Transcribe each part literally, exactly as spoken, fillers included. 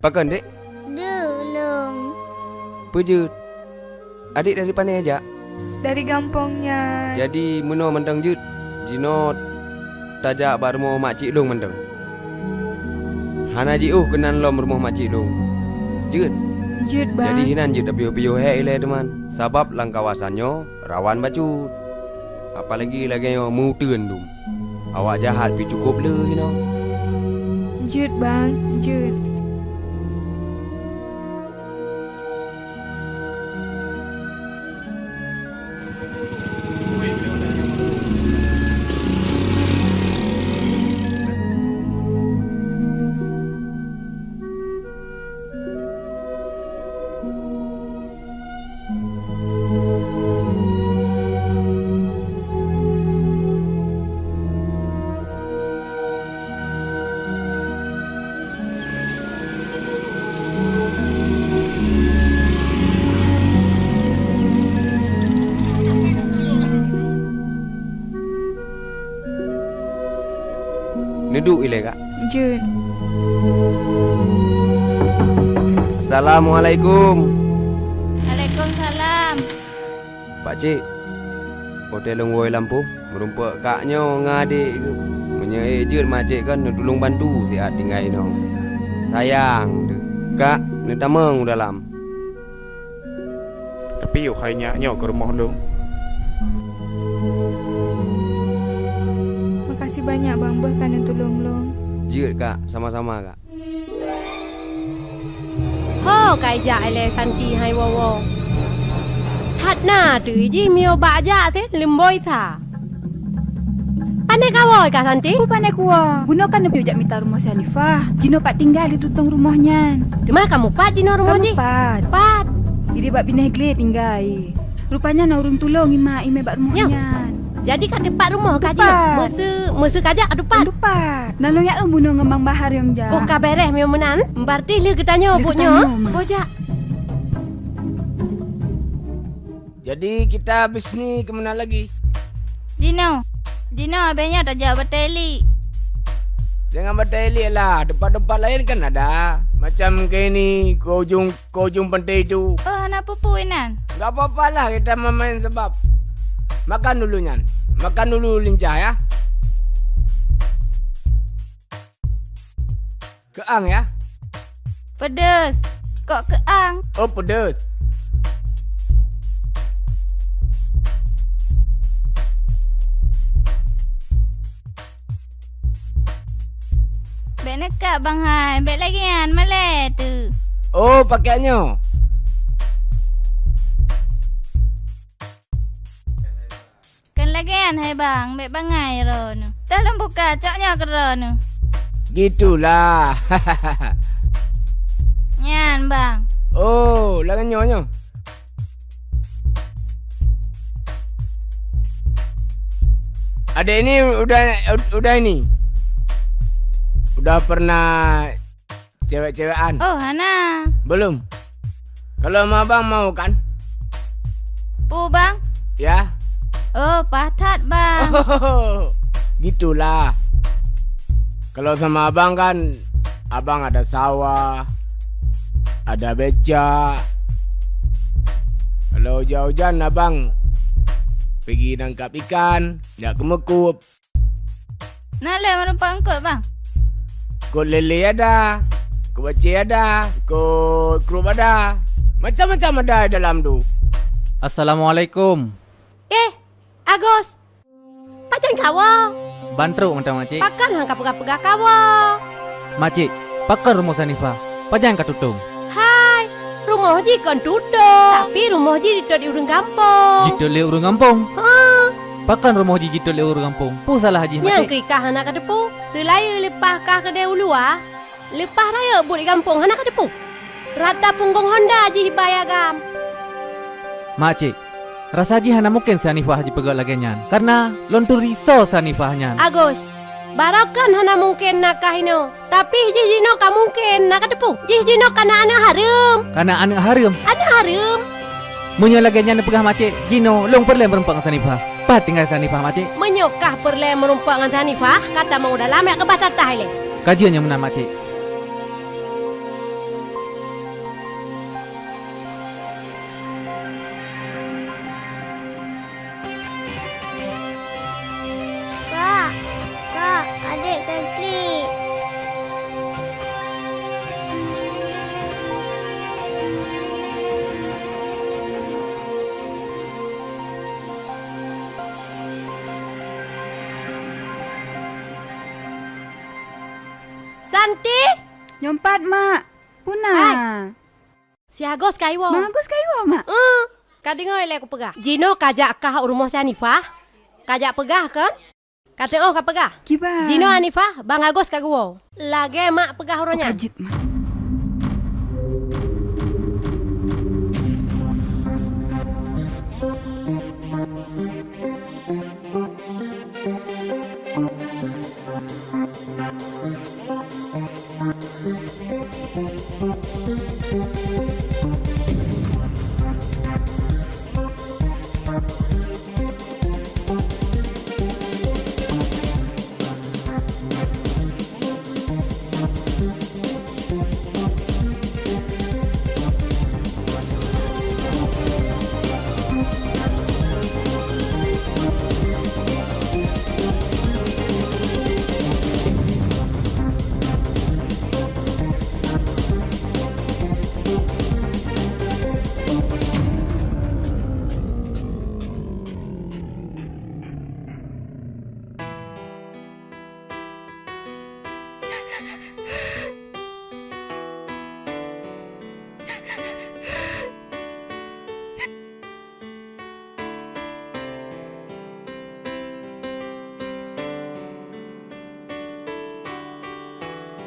Pakon, Dek? Deuh lôn. Peue jeuet? Adek dari pane jak? Dari gampông nyan. Jadi meunoe mantong jeuet? Jinoe tajak bak rumoh makcik lôn mantong. Hana jiôh keunan lom rumoh makcik lôn. Jeuet? Jeuet, Bang. Jadi hinan jeuet tapiôh-piôh hék ilée teuma, sabab lam kawasan nyoe rawan bacut. Apalagi lagée nyoe meu-uteuen dum. Awak jahat pih cukôp le inoe. Jeuet, Bang, jeuet. Neuduek ilée, Kak. Jeuet. Assalamualaikum. Waalaikumsalam. Pakcik, watée lôn woe lampôh, meurumpok kak nyoe ngon adek geuh. Meunyoe ék jeuet makcik kon neutulông bantu siat tinggai inoe. Sayang teuh. Kak, neutamong u dalam. Tapi yoh hai nyak nyoe keu rumoh lôn. Makasih banyak, Bang, beuh ka neutulông lôn. Jeuet, Kak. Sama-sama, Kak. Ho, ka ijak ilée Santi hai woe-woe. That na teuh jih miyueb bak jak sit leumboi sa. Pane kawoe ka Santi? Peue pane kuwoe? Bunoe kan neupiyôh jak mita rumoh si Hanifah. Jinoe pat tinggai lé tutong rumoh nyan. Teuma kamoe pat jinoe rumoh jih? Kamoe pat. Pat. Ideh bak binéh glé tinggai. Rupanya na ureuëng tulông ié mak ié mé bak rumoh nyan. Jadi ka teupat rumoh ka jinoe? Teupat. Meuseu, meuseu ka jak ka teupat? Teupat. Na lôn jak eu bunoe ngon Bang Bahar nyang jak. Oh, ka beres meunan? Berarti lheueh geutanyoe buet nyoe. Lheueh geutanyoe, Ma. Boh jak. Jadi kita bisnis ke mana lagi? Jinoe. Jinoe abéh nyoe tajak Batèe Iliek. Jangan Batèe Iliek lah, tempat-tempat lain kan ada. Macam ke ini, ke ujung, ke ujung pantai itu. Oh, hana peue-peue inan. Enggak apa-apa lah, kita main-main sebab. Makan dulu nyan. Makan dulu lincah ya. Keuang ya. Pedes. Kok keuang? Oh, pedes. Bèk neukab, Bang hai. Bèk lagèe nyan, malèe teuh. Oh, pakèk nyoe. Kon lagèe nyan hai bang, bèk bangai droeneuh. Teuh lôn buka cok nyoe keu droeneuh. Gitulah. Nyan bang. Oh, lagèe nyoe nyoe. Adek ini udah, udah ini. Udah pernah cewek-cewekan? Oh, hana. Belum. Kalau sama abang mau kan? Peue bang? Ya. Oh, paih that bang. Oh, gitulah. Kalau sama abang kan, abang ada sawah, ada becak. Kalau ujan-ujan abang pigi nangkap ikan, jak keu meukup. Na lé meurumpok eungkôt, Bang? Eungkôt lélé ada, eungkôt bacé ada, eungkôt krup ada. Macam-macam ada di dalam tu. Assalamualaikum. Eh, Agus! Pajan kawoe? Ban trok mantong, Makcik. Pakon han ka peugah-peugah kawoe? Makcik, pakon rumoh Sanifah? Pajan ka tutong? Hai, rumoh jih kon tutong, tapi rumoh jih jitot lé ureueng gampông. Jitot lé ureueng gampông? Ha. Pakon rumoh jih jitot lé ureueng gampông? Peue salah jih, Makcik? Nyang keu kah hana kateupeue. Seulaén leupah kah keudeh u luwa, leupah rayeuk buet di gampông hana kateupeue. Rata punggong honda jih iba agam. Makcik, rasa jih hana mungken Sanifah jipeugét lagèe nyan, kareuna lôn turi soe Sanifah nyan. Agus, barokon hana mungken na kah inoe, tapi jih jinoe ka mungken, na kateupeue. Jih jinoe kana aneuk hareuem. Kana aneuk hareuem? Aneuk hareuem. Meunyoe lagèe nyan neupeugah, Makcik, jinoe lôn peureulèe meurumpok ngon Sanifah. Pat tinggai Sanifah, Makcik? Meunyoe kah peureulèe meurumpok ngon Sanifah, ka tamong u dalam, jak keubah that-that ilèe. Ka jeuet nyang meunan, Makcik. Ti? Nyoe pat, Mak. Puna. Hai. Si Agus ka iwoe. Bang Agus ka iwoe, Mak? Eh, ka deungoe lé kupeugah. Jinoe ka jak kah u rumoh si Hanifah. Ka jak peugah kon? Ka teuôh ka peugah. Kiban? Jinoe Hanifah, Bang Agus ka geuwoe. Lagèe mak peugah uroe nyan. Ka jeuet, Mak.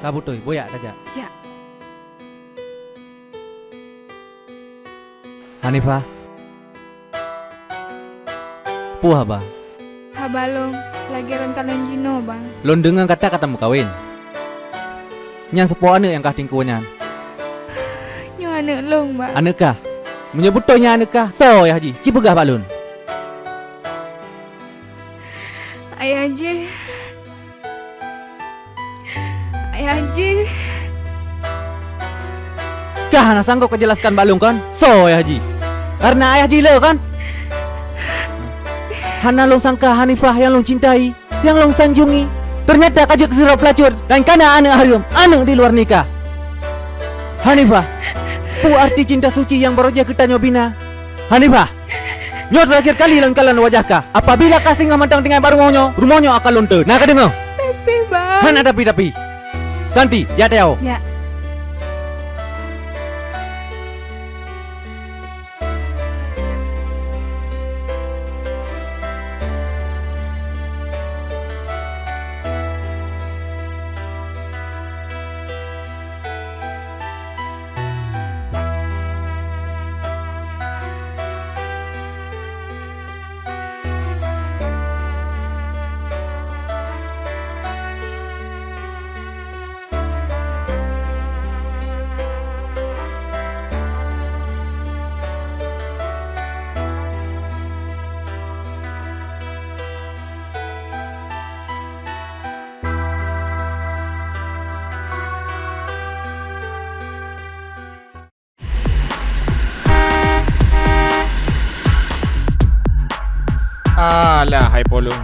Ka beutôi, boyak tajak. Jak. Hanifah. Peue haba? Haba lôn, lagèe lôn kalon jinoe, Bang. Lôn deungö gata ka tameukawen. Nyan soe po aneuk nyang kah tingkue nyan? Nyoe aneuk lôn, Bang. Aneuk kah? Meunyoe beutôi nyan aneuk kah, soe ayah jih? Ci peugah bak lôn. Ayah jih. Ayah jih. Kah hana sanggob kajeulaskan bak lôn, kon? Soe ayah jih? Kareuna ayah jih le, kon? Hana lôn sangka Hanifah nyang lôn cintai, nyang lôn sanjungi, teunyata ka jeuet keu sidroe peulacur dan kana aneuk hareuem, aneuk di luar nikah. Hanifah, peue arti cinta suci nyang barô jih keu tanyoe bina? Hanifah, nyoe teurakhé kali lôn kalon wajah kah. Apabila kah singoh mantong tinggai bak rumoh nyoe, rumoh nyoe akan lôn teuh. Na kadeungö? Tapi, Bang. Hana tapi-tapi. Santi, jak tayue. Ya. Alah, hai polong.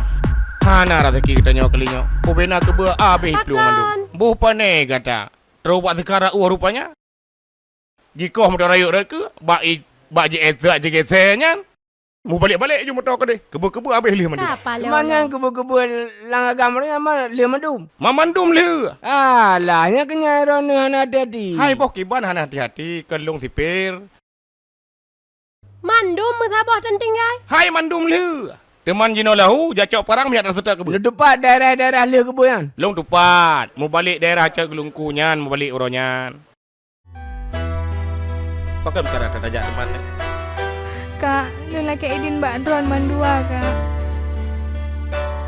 Hana raseuki geutanyoe kali nyoe. Ubena keubeue abéh plueng mandum. Boh pane gata. Trok bak seukara ueh rupanya. Jikoh moto rayeuk rot keu bak i, bak ji-, jigese nyan. Mubalek-balek ju moto keudeh. Keubeue-keubeue abéh lheueh mandum. Teuma nyan keubeue-keubeue lam agam nyan ma lheueh mandum. Ma mandum lheueh. Alah, nyan keuh nyan droeneuh hana hati-hati. Hai boh kiban hana hati-hati, kon lôn sipir. Mandum meusaboh tan tinggai. Hai mandum lheueh. Teuma jinoe lahu, jak cok parang miyak taseutôt keubeue. Lôn tupat daerah-daerah lheueh keubeue nyan. Lôn tupat, mubalek daerah cok geulungku nyan, mubalek uroe nyan. Pakon cara tajak teuma nyoe? Kak, lôn lakèe idin bak droen mandua, Kak.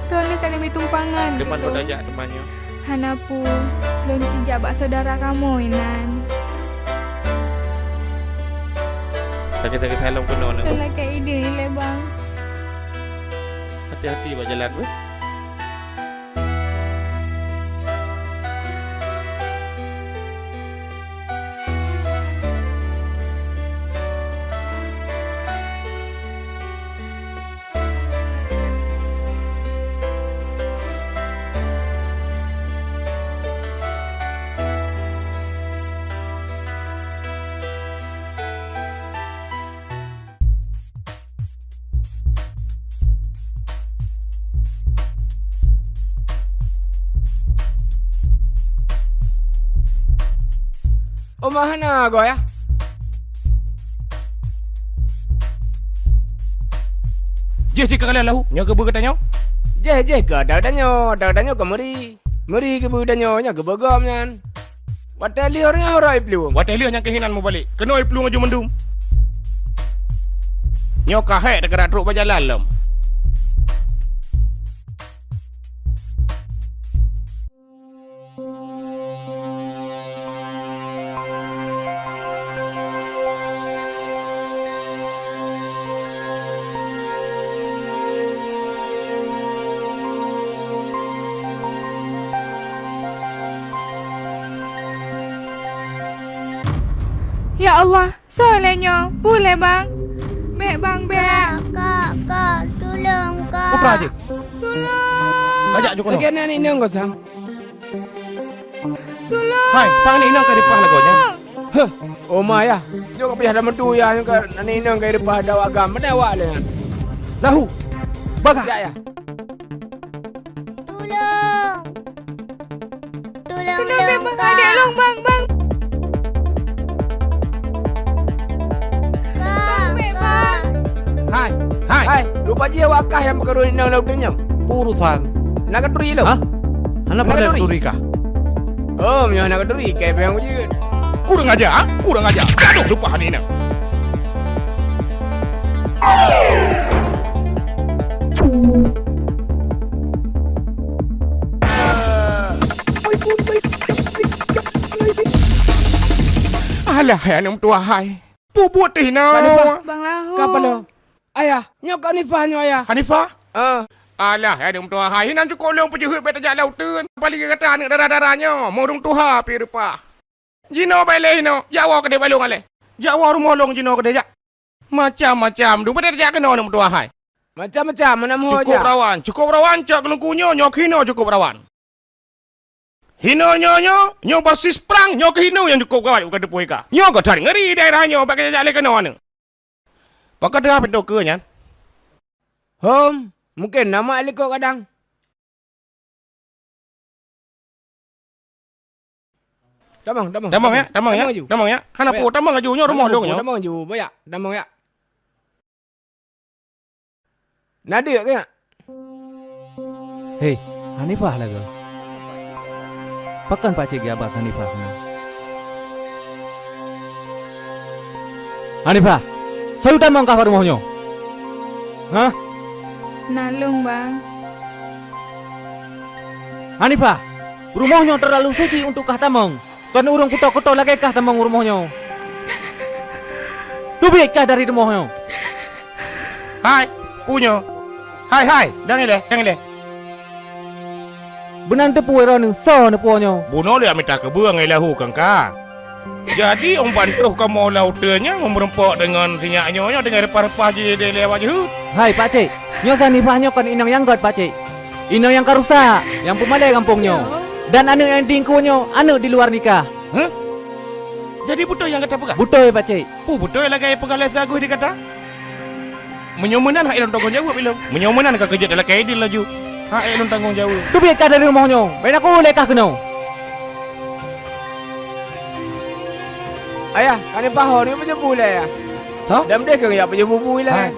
Droeneuh ka neubri tumpangan keu lôn. Teuma lôn tajak teuma nyoe. Hana peue, lôn ci jak bak syedara kamoe inan. Sakét-sakét saleuem keunoe nyoe. Lôn lakèe idin ilèe, Bang. Hati-hati bak jalan, weh. Oma hana goe, yah. Jih cit keu kalian lahu, nyoe keubeue geutanyoe? Jih, jih keu ata geutanyoe, ata geutanyoe keu meuri. Meuri keubeue geutanyoe, nyoe keubeue gob nyan. Watèe lheueh nyan hana iplueng. Watèe lheueh nyan keuh inan mubalek. Keunoe iplueng laju mandum. Nyoe ka hék teukeurah trok bak jalan lom. Ya Allah, soe lé nyoe? Peue lé, Bang? Bèk, Bang, bèk. Kak, kak, kak, tulông, kak. Peue peurah jih? Tulông! Kajak jukon. Lagèe na aneuk inong kah sang? Tulông! Hai, sang aneuk inong ka dipeugah lagoe nyan. Heh, oma yah. Nyoe ka payah dah meutu yah, nyoe ka aneuk inong ka dipeugah dawa agam. Mana awak lé nyan? Lahu. Bagah. Ya, ya. Tulông! Tulông, tulông, Bang, Kak! Adék lôn, Bang, Bang! Kak, Bang, Bang! Hai, hai! Hai, lupa jih awak kah nyang peukaru inong lam teungoh? Urusan. Na katuri lôn? Hah? Hana peureulèe katuri kah? Oh, meunyoe hana katuri, kai pih nyang beujeuet. Kurang aja, ha? Kurang aja. Gadoh lupa hana inong. Alah, hai aneuk meutuah hai. Peue buet teuh inoe? Kak Nifah. Bang Lahu. Ka paloe? Ayah, nyoe Kak Nifah nyoe, Ayah. Hanifah? Ah. Alah, hai aneuk meutuah hai. Inan cukôp lôn peujeuhet bèk tajak lam uteuen. Paléng gata aneuk dara-dara nyoe. Meureueng tuha pih rupa. Jinoe bèk lé inoe, jak woe keudéh bak lôn alèh. Jak woe rumoh lôn jinoe keudéh jak. Macam-macam, dum bèk tajak keunoe aneuk meutuah hai. Macam-macam, mana moh jak. Cukôp rawan, cukôp rawan cok Teungku nyoe, nyoe keunoe cukôp rawan. Hinoe nyoe, nyoe, nyoe basis prang, nyoe keuh hinoe nyang cukôp gawat bukan teupeu ika. Nyoe ka that ngeri daerah nyoe, bèk tajak lé keunoe aneuk. Pakon teuhah pintoe keue nyan? Hom, mungken na mak likot kadang. Tamong, tamong, tamong, ya, tamong, ya. Tamong laju. Tamong, ya. Hana peue, tamong laju, nyoe rumoh lôn nyoe. Tamong laju, boya. Tamong, ya. Na deuk keu nyak? Hei, Hanifah lagoe. Pakon Pakcik geuabas Hanifah keunoe? Hanifah, soe tamong kah bak rumoh nyoe? Hah? Na lôn, Bang. Hanifah, rumoh nyoe teurlalu suci untuk kah tamong. Kon ureueng kuto-kuto lagèe kah tamong u rumoh nyoe. Teubiet kah dari rumoh nyoe. Hai, peue nyoe? Hai, hai, dang ilèe, dang ilèe. Beunan teupeu droeneuh soe neupeue nyoe. Bunoe lé mita keubeue ngon lahu kangka. Jadi, ôn ban troh kamoe lam uteuen nyoe meureumpok deungon si nyak nyoe, nyoe teungoh reupah-reupah jih di lewat jeuhet. Hai, Pakcik, nyoe Hanifah nyoe kon inong nyang göt, Pakcik. Inong nyang ka rusak, nyang peumalèe gampông nyoe. Dan aneuk nyang ditingkue nyoe, aneuk di luar nikah. Hah? Jadi beutôi nyang gata peugah? Beutôi, Pakcik. Peue beutôi lagèe peugah lé si Agus di gata? Meunyoe meunan, han ék lôn tanggông jaweueb ilôn. Meunyoe meunan ka keujeuet lakèe idin laju. Han ék lôn tanggông jaweueb. Teubiet kah dari rumoh nyoe, bèk na ku lé kah keunoe. Ayah, Kak Nifah ho nyoe pajoh bu ilèe, Ayah? Soe? Dam deh keu jak pajoh bu-bu ilèe. Hai.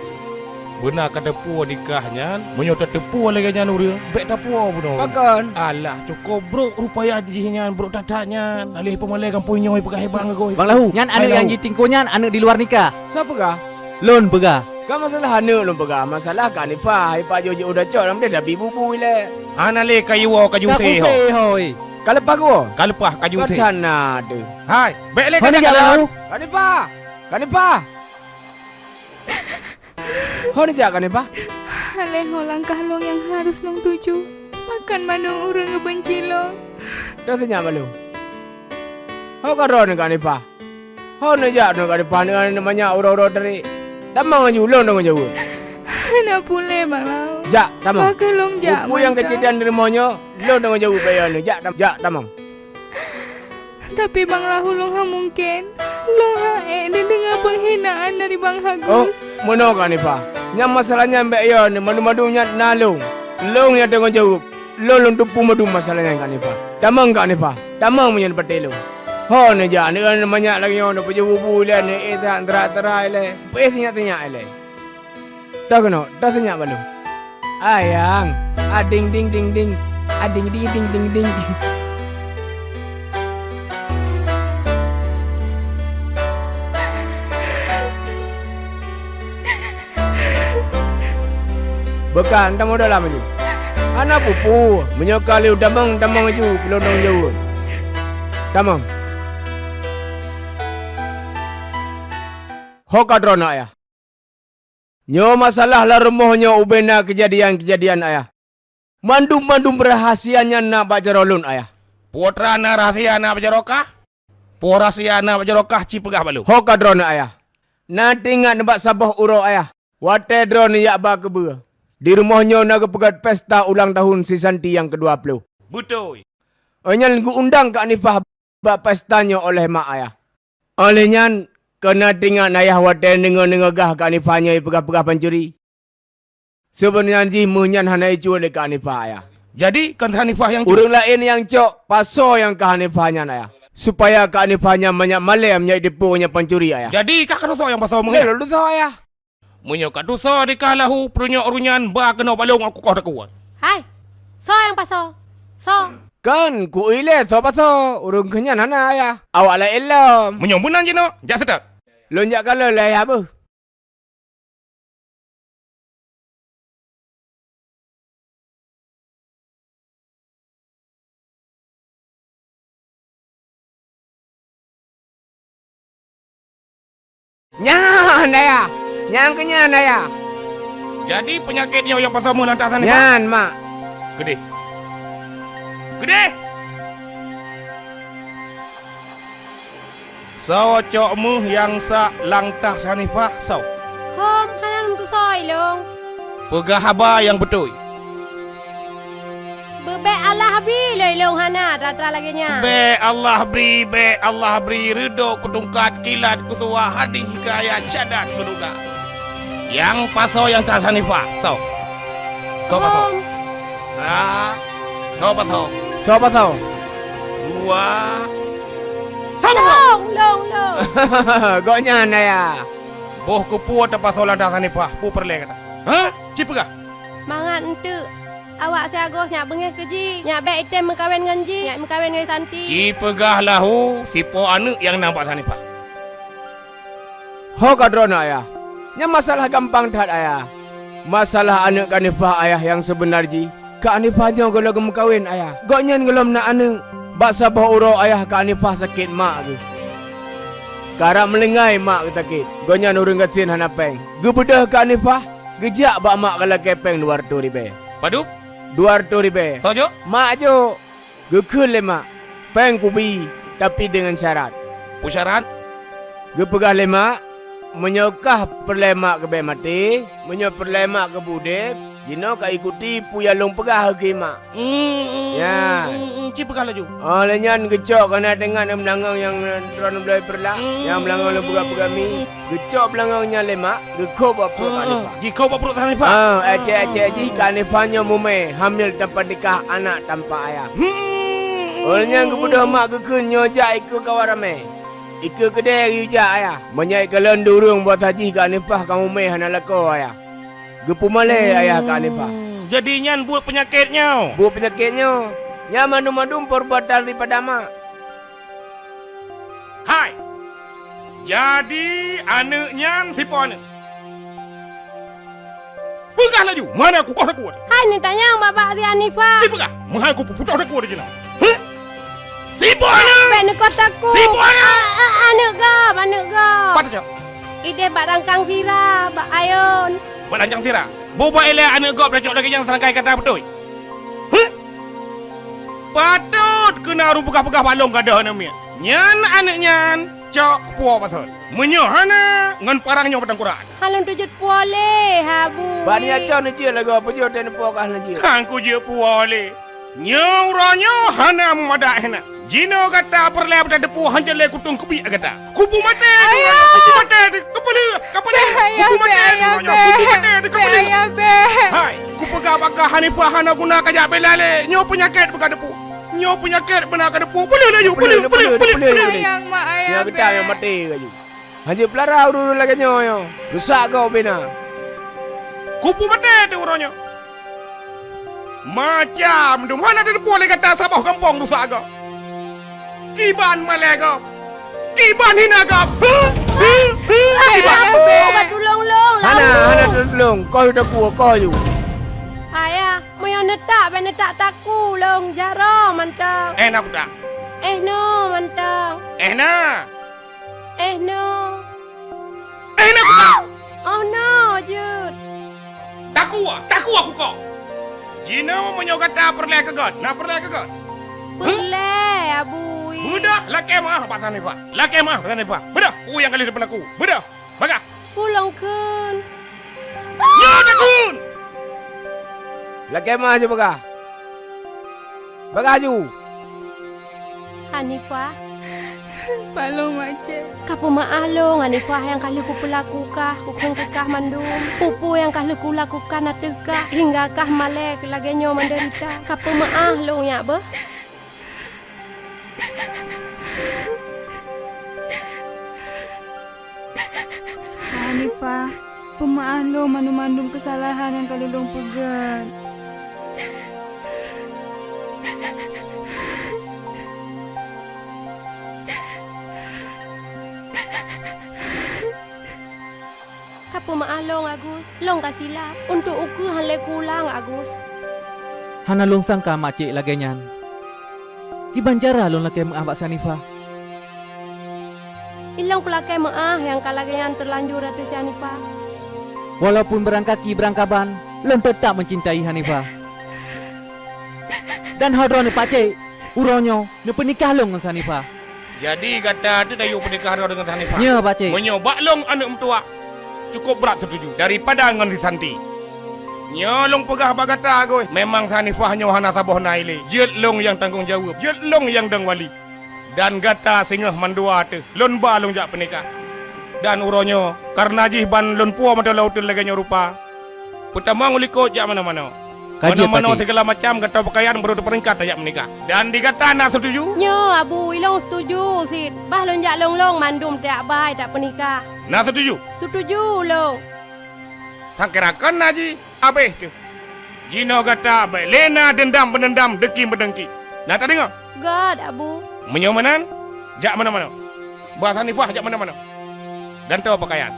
Beuna ka teupeue di kah nyan, meunyoe tateupeue lagèe nyan ureueng, bèk tapuwoe bunoe. Pakon? Alah, cukôp brôk rupaya jih nyan, brôk that-that nyan. Aléh peumalèe gampông nyoe peugah bang geuh. Bang Lahu, nyan aneuk nyang jitingkue nyan aneuk di luar nikah. Soe peugah? Lôn peugah. Kon masalah aneuk lôn peugah, masalah Kak Nifah, hai pajoh jiôh dacok lam deh tabi bu-bu ilèe. Hana lé kayue woe kaju usé ho. Ka leupah geuwoe? Ka leupah kaju usé. Ka that na deuh. Hai, bèk lé kajak kalon. Kak Nifah! Kak Nifah! Ho neujak Kak Nifah? Aléh ho langkah lôn nyang harôh lôn tuju. Pakon mandum ureueng geubeunci lôn? Dong sinyak bak lôn. Ho ka droeneuh Kak Nifah? Ho neujak droeneuh Kak Nifah ngon manyak uroe-uroe tadi? Tamong laju lôn tanggông jaweueb. Hana puléh, Bang Lau. Jak, tamong. Pakon lôn jak. Peue nyang keuceuritan di rumoh nyoe, lôn tanggông jaweueb bak droeneuh. Jak, tam-, jak, tamong. Tapi Bang Lahu lôn hana mungken. Lôn han ék neudeungoe peunghinaan dari Bang Agus. Oh, meunoe Kak Nifah. Nyang masalah nyan bèk yo, mandum-mandum nyan na lôn. Lôn nyang tanggông jaweueb. Lôn, lôn teupeu mandum masalah nyan Kak Nifah. Tamong Kak Nifah. Tamong meunyoe patéh lôn. Ho neujak, neueu manyak lagèe nyoe, neupeujeuet bubu ilèe, neuéh that, teurak-teurak ilèe, peuéh sinyak-sinyak ilèe. Toh keunoe, toh sinyak bak lôn. Ayang, ading ding ding ding, ading di ding ding ding. Beukan, tamong dalam laju. Hana peue-peue, meunyoe ka lheueh tamong, tamong laju, keulondong jaweueb. Tamong. Ho ka droeneuh, Ayah. Nyoe masalah lam rumoh nyoe ubena keujadian-keujadian, Ayah. Mandum-mandum rahsia nyan na bak jaroe lôn, Ayah. Peue teuma na rahsia na bak jaroe kah? Peue rahsia na bak jaroe kah, ci peugah bak lôn. Ho ka droeneuh, Ayah. Na teuingat nibak saboh uroe, Ayah. Watèe droeneuh jak ba keubeue, di rumoh nyoe na geupeugöt pesta ulang tahun si Santi nyang keudua ploh. Beutôi. Óh nyan geuundang Kak Hanifah bak pesta nyoe oleh mak, Ayah. Óh lheueh nyan, kon na teuingat, Ayah, watèe deungoe-deungoe gah Kak Hanifah nyoe jipeugah-peugah pancuri. Seubeunajih méuh nyan hana jicut lé Kak Hanifah, Ayah. Jadi, kon Hanifah nyang cut? Ureueng laén nyang cok pasoe nyang ka Hanifah nyan, Ayah. Supaya Kak Hanifah nyan manyak malèe meunyoe jiteupeue nyan pancuri, Ayah. Jadi, kah ka tusoe nyang pasoe méuh nyan? Lôn tusoe, Ayah. Meunyoe ka tusoe di kah lahu, peurunyok ureueng nyan ba keunoe bak lôn, aku koh takue. Hai! Soe nyang pasoe? Soe? Kon, ku ilèe soe pasoe, ureueng keuh nyan hana, Ayah. Awak laén lom. Meunyoe meunan jinoe, jak seutôt. Lôn jak kalon lé, Ayah, beuh. Nyan, Ayah! Nyan keuh nyan, Ayah! Jadi peunyakét nyoe nyang pasoe méuh lam tah Hanifah? Nyan, Mak. Keudéh. Keudéh! Soe cok méuh nyang sak lam tah Hanifah, soe? Hom, hana lôn tusoe ilôn. Peugah haba nyang beutôi. Beubèk Allah bri lôn, ilôn hana atra-atra lagèe nyan. Bèk Allah bri, bèk Allah bri, reudôk kutungkat, kilat kusuwa, hadih hikayat syadat kuduga. Nyang pasoe nyang tah Hanifah, soe? Soe pasoe? Hom. Sa, soe pasoe? Soe pasoe? Dua. Soe pasoe? Lôn, lôn, lôn. Gobnyan, Ayah. Boh keupeue tapasoe lam tah Hanifah, peue peureulèe gata? Hah? Ci peugah. Mangat eunteuk awak si Agus nyak beungèh keu jih, nyak bèk item meukawen ngon jih, nyak meukawen ngon Santi. Ci peugah lahu, sipo aneuk nyang na bak Hanifah. Ho ka droeneuh, Ayah. Nyan masalah gampang that, Ayah. Masalah aneuk Kak Hanifah, Ayah, nyang seubeuna jih, Kak Hanifah nyoe gohlom geumeukawen, Ayah. Gobnyan gohlom na aneuk. Bak saboh uroe, Ayah, Kak Hanifah sakét mak geuh. Karab meuninggai mak geuh sakét. Gobnyan ureueng gasien hana péng. Geubeudôh Kak Hanifah, geujak bak mak geulakèe péng dua reutôh ribèe. Padub? Dua reutôh ribèe. Soe jok? Mak jok. Geukheun lé mak, "Péng kubi, tapi deungon syarat." Peue syarat? Geupeugah lé mak, "Meunyoe kah peureulèe mak keuh bèk maté, meunyoe peureulèe mak keuh beu udép, jinoe ka ikuti peue nyang lôn peugah," geukheun mak. Hmm, hmm, Ya. hmm, hmm, ci peugah laju. Óh lheueh nyan geucok keunan teungoh nyang beulangong nyang droeneuh bloe peureulak, Hmm. nyang beulangong lôn peugah-peugah mi. Geucok beulangong nyan lé mak, geukhoh bak pruet Kak Heeh, Hanifah. Jikhoh bak pruet Kak Hanifah. Ah, ecek-ecek jih Kak Hanifah nyoe mumè, hamil tanpa nikah, anak tanpa ayah. Hmm. Óh lheueh nyan geubeudôh mak geukheun nyoe jak ikeue kawan ramè. Ikeue keudè geuyue jak ayah. Meunyoe ikalon di ureueng buet hajih Kak Hanifah ka mumè hana lakoe ayah. Geupeumalèe ayah Kak Hanifah. Hmm, jadi nyan buet peunyakét nyoe? Buet peunyakét nyoe. Nyan mandum-mandum peurbuatan daripada mak. Hai! Jadi, aneuk nyan sipo aneuk? Peugah laju, mana kukoh takue. Hai neutanyong bak-bak si Hanifah. Ci peugah, meuhai kupeuputoh takue di jinoe. Heh? Sipo aneuk? Bèk neukoh takue. Sipo aneuk? A, a, aneuk gob, aneuk gob. Pat cok? Idéh bak rangkang sira, bak ayôn. Bak rangkang sira? Boh bak ilèe aneuk gob tacok lagèe nyan seurangkai gata beutôi? Heh? Patôt keunan ureueng peugah-peugah bak lôn gadôh aneuk miet. Nyan aneuk nyan cok puwoe pasoe. Meunyoe hana, ngon parang nyoe batang kurak. Hana lôn teujeuet puwoe lé, Habu. Bak nyan cok neujeuet lagoe peujeuet dan puwoe kah neujeuet. Hana kujeuet puwoe lé. Nyoe uroe nyoe hana meumadat hana. Jinoe gata peureulèe beutateupeue hana lé kutông keubiet gata. Kubu maté, Ayah! Kubu maté, kapeuleue, kapeuleue. Bèk, Ayah, Kubu maté, bèk, Ayah, Ayah, bèk. Kubu maté, kapeuleue. Bèk, Ayah, bèk. Hai, kupeugah bak kah Hanifah hana guna kajak bela lé. Nyoe peunyakét beuka teupeue. Nyoe peunyakét beuna ka deupue. Peuleueh laju, peuleueh, peuleueh, peuleueh, peuleueh. Sayang mak, ayah. Nyoe geutanyoe maté laju. Hanjeuet peulara ureueng-ureueng lagèe nyoe, nyoe. Rusak gob bina. Kupu maté teuh uroe nyoe. Macam dum hana teudeungoe lé gata saboh gampông rusak gob. Kiban malèe gob. Kiban hina gob. Huh? Huh? Huh? Kiban. Ayah, Abu, ka tulông lôn, hana, hana tulông. Koh takue, koh ju. Ayah, meunyoe neutak, bèk neutak takue lôn, jaroe mantong. Eh, na kutak. Eh, no mantong. Eh, na. Eh, no. Eh, na kutak. Oh, no, jeuet. Takue, takue kuko. Jinoe meunyoe gata peureulèe keu gèt, na peureulèe keu gèt? Peureulèe, Abu. Beudôh, lakèe meu'ah bak Sanifah. Lakèe meu'ah bak Sanifah. Beudôh, peue nyang ka lheueh teupeulaku. Beudôh, bagah. Peue lôn kheun? Nyoe takheun! Lakèe meu'ah ju bagah. Bagah ju! Hanifah. Palong Mak Cek. Ka peumeu'ah lôn, Hanifah, nyang ka lheueh kupeulaku kah, kukheun keu kah mandum. Peue-peue nyang ka lheueh kulakukan ateueh kah, hingga kah malèe lagèe nyoe meudeurita. Ka peumeu'ah lôn nyak beuh. Hanifah, peumeu'ah lôn mandum-mandum keusalahan nyang ka lôn peugèt. Ka peumeu'ah lôn, Agus. Lôn ka silap. Untuk ukeue hana lé kuulang, Agus. Hana lôn sangka Mak Cek lagèe nyan. Kiban cara lôn lakèe meu'ah bak Sanifah? Ilôn kulakèe meu'ah nyang ka lagèe nyan teulanjur ateueh si Hanifah. Walaupun beurangkaki beurangkaban, lôn teutap meucintai Hanifah. Dan ho droeneuh Pak Cek, uroe nyoe neupeunikah lôn ngon Sanifah. Jadi gata teuh tayue peunikah droe deungon Hanifah? Nyo, Pak Cek. Meunyoe bak lôn aneuk meutuwah, cukôp brat seutuju daripada ngon si Santi. Nyoe lôn peugah bak gata, Agus, memang Hanifah nyoe hana saboh na ilée. Jeuet lôn nyang tanggong jaweueb, jeuet lôn nyang dong wali. Dan gata singoh mandua teuh lôn ba lôn jak peunikah. Dan uroe nyoe, kareuna jih ban lôn puwoe mantong lam uteuen lagèe nyoe rupa, peutamong u likot jak manoe-manoe. Ka jeuet, Pak Cek. Manoe-manoe sigala macam gantoe peukayan barô teupeurangkat tajak meunikah. Dan di gata na seutuju? Nyo, Abu, ilôn seutuju cit. Bah lôn jak lôn-lôn mandum tajak bai tajak peunikah. Na seutuju? Seutuju lôn. Sangkira kon na jih, abéh teuh. Jinoe gata bèk lé na deundam-beundeundam, dengki-meudengki. Na tadeungoe? Göt, Abu. Meunyoe meunan, jak manoe-manoe. Ba Hanifah jak manoe-manoe. Gantoe peukayan.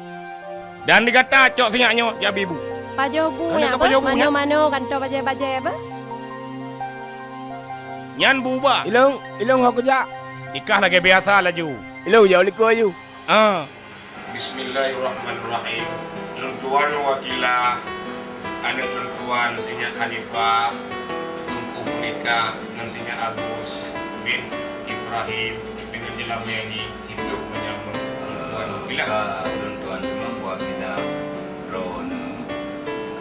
Dan di gata cok sinyak nyoe jak bi bu. Pajoh bu nyan, pajoh bu nyan. Manoe-manoe gantoe bajèe-bajèe beuh. Nyan bu ba. Ilôn, ilôn ho kujak. Ikah lagèe biasa laju. Ilôn jak u likot laju. Ah. Bismillahirrahmanirrahim. Lôn tuan wakilah aneuk lôn tuan sinyak Hanifah, teungku peunikah ngon sinyak Agus bin Ibrahim deungon jeulamé nyoe. Siploh meunyoe ulôn tuan, ulôn tuan teuma meuwakilah droeneuh,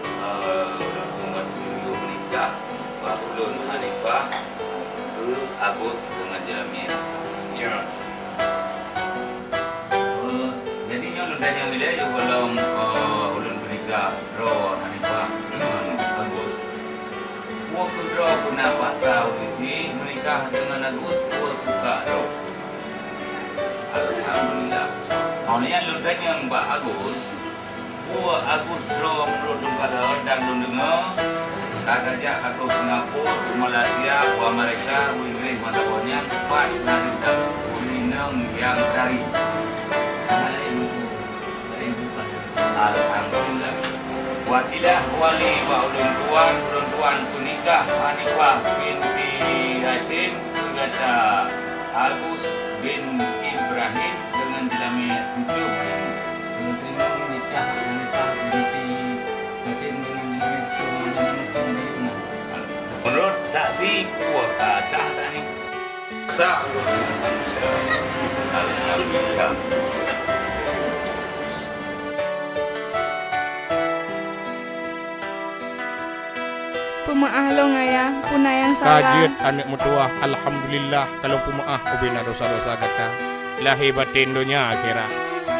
eh, ulôn seumpat tujoh nikah bak ulôn Hanifah keu Agus deungon jeulamé. Ya. Eh, jadi nyoe lôn tanyong ilée, yôh gohlom, eh, ulôn peunikah droe Hanifah deungon Agus. Peue keu droe peuna paksa ulôn cit meunikah deungon Agus, peue suka droe? Alhamdulillah. Awaknyan lôn tanyong bak Agus, peue Agus droe meunurot lôn kalon dan lôn deungoe, ka tajak Agus u Singapura, u Malaysia, u Amerika, u Inggris, mantong awaknyan pat na rintangan inong nyang tari. Alhamdulillah. Wakilah wali bak ulôn tuan, ulôn tuan peunikah Hanifah binti Hasyim keu gata Agus bin Ibrahim deungon jeulamé tujoh. Ulôn teurimong nikah Hanifah binti Hasyim deungon jeulamé tujoh. Meunurot saksi, peue ka sah that nyoe? Sah. Alhamdulillah. Peumeu'ah lôn, Ayah, peue na nyang salah. Ka jeuet aneuk meutuwah, alhamdulillah, ka lôn peumeu'ah ubena desya-desya gata, lahé batén donya akhirat.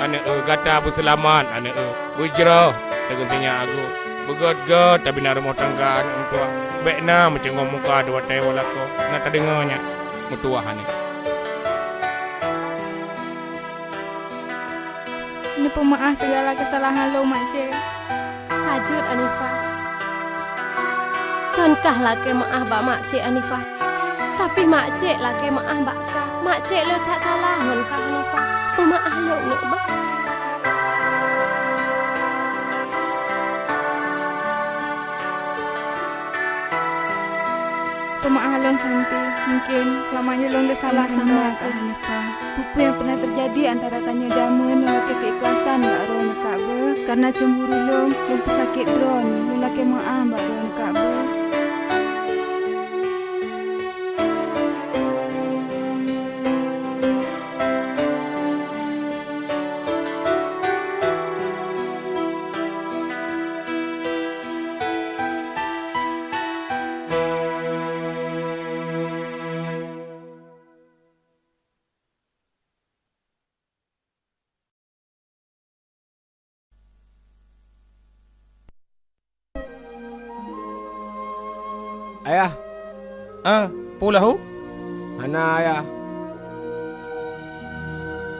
Aneuk eu, gata beuseulamat, aneuk eu. Beujroh, teugeuseunyak Agus. Beugöt-göt tabina rumoh tangga aneuk meutuwah. Bèk na meucungoh muka di watèe woe lakoe. Na tadeungoe nyan meutuwah aneuk. Neupeumeu'ah sigala keusalahan lôn, Mak Cék. Ka jeuet, Hanifah. Kon kah lakèe meu'ah bak Mak Cék, Hanifah. Tapi Mak Cék lakèe meu'ah bak kah. Mak Cék le that salah ngon kah, Hanifah. Peumeu'ah lôn neuk beuh. Peumeu'ah lôn, Santi. Mungken seulama nyoe lôn le salah ngon kah. Sama-sama, Kak Hanifah. Peue-peue nyang pernah teujadi antara tanyoe jameun, lôn lakèe keuikhlasan bak droeneuh, Kak, beuh. Kareuna cemburu lôn, lôn peusakét droeneuh, lôn lakèe meu'ah bak droeneuh, Kak, beuh. Ayah. Ah, peue lahu? Hana, Ayah.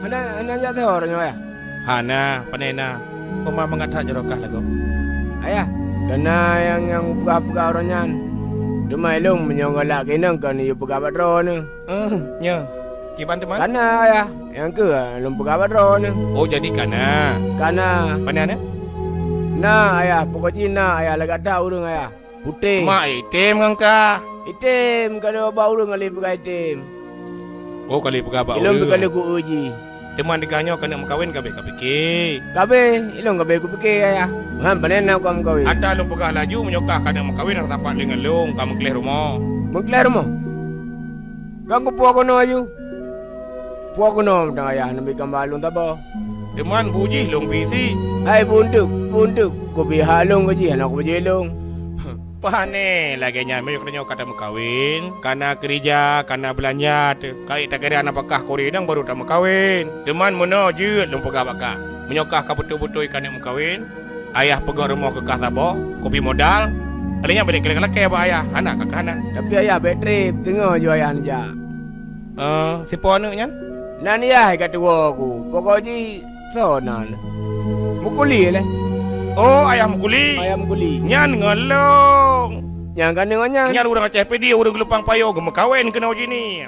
Hana, hana jak teuho uroe nyoe, Ayah? Hana, pane na. Peue mangat that jaroe kah lagoe? Ayah, kana nyang, nyang peugah-peugah uroe nyan. Teuma ilôn meunyoe galak keunoe kon yue peugah bak droeneuh. Eh, nyoe. Kiban teuma? Kana, Ayah. Nyang keuh lôn peugah bak droeneuh. Oh, jadi kana? Kana. Pane na? Na, Ayah. Pokok jih na, Ayah. Lagak that ureueng, Ayah. Putéh. Mak item ngon kah? Item, ka lheueh bak ureueng ka lheueh peugah item. Oh, ka lheueh peugah bak ureueng. Ilôn pih ka lheueh ku-eu jih. Teuma di kah nyoe keuneuk meukawen ka bèk kapike. Ka bèk, ilôn ka bèk kupike, Ayah. Ngon pane na kah meukawen? Ata lôn peugah laju, meunyoe kah keuneuk meukawen, rasa pat lé ngon lôn, ka meugleh rumoh. Meugleh rumoh? Ka kupuwoe keunoe aju. Puwoe keunoe mantong, Ayah, neubi kamba lôn saboh. Teuma peue jih lôn bi sie? Hai, beueunteuk, beueunteuk. Kubi hak lôn keu jih, hana kupeujeuet lôn. Pane lagèe nyan, meunyoe geutanyoe ka tameukawen, ka na keurija, ka na beulanja teuh. Ka ék takira nafakah keu ureueng inong baru tameukawen. Teuma meunoe jeuet lôn peugah bak kah. Meunyoe kah ka beutôi-beutôi keuneuk meukawen, Ayah peugöt rumoh keu kah saboh, kubi modal. Kali nyan bèk lakèe-lakèe bak Ayah, hana kah hana. Tapi Ayah bèk trép, teungoh ju Ayah neujak. Eh, sipo aneuk nyan? Nan Yah ka tuwo ku. Pokok jih soe nan? Mukuli lé. Oh, Ayah Mukuli. Ayah Mukuli. Nyan ngon lôn. Nyan ka ngon nyan. Nyan ureueng Aceh Pidie, ureueng Geulumpang Payô, geumeukawen keunoe jih ni.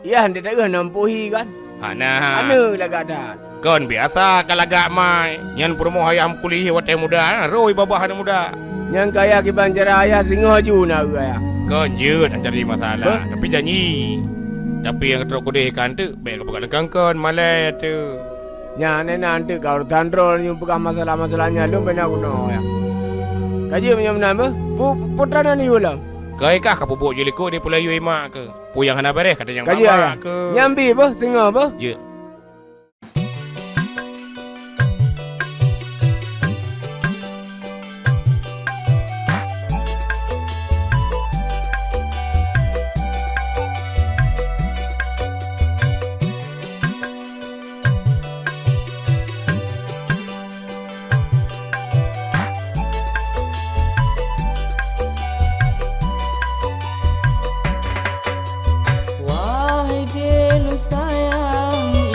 Yah, ndak deuh nam puhi kan? Hana. Aneuk lagak that. Kon biasa ka lagak mai. Nyan peurumoh Ayah Mukuli watèe muda, rhoi babah aneuk muda. Nyang kaya kiban cara Ayah singoh ju na eu Ayah. Kon jeuet hana jadi masalah, tapi janji. Tapi nyang trok keudeh ikan teuk bèk ka peugah deungon kon malèe teuh. Nyan inan teuk ka urosan droe nyoe peugah masalah-masalah nyan lôn bèk na guna Ayah. Ka jeuet meunyoe meunan beuh, pu-, putra nan yue lom. Keu kah ka peubuet jeuet likot di peulayeue mak keuh. Peue nyang hana bèrèh ka tanyong mama keuh. Nyan bi beuh, singoh beuh. Jeuet. Wahai Delu sayang,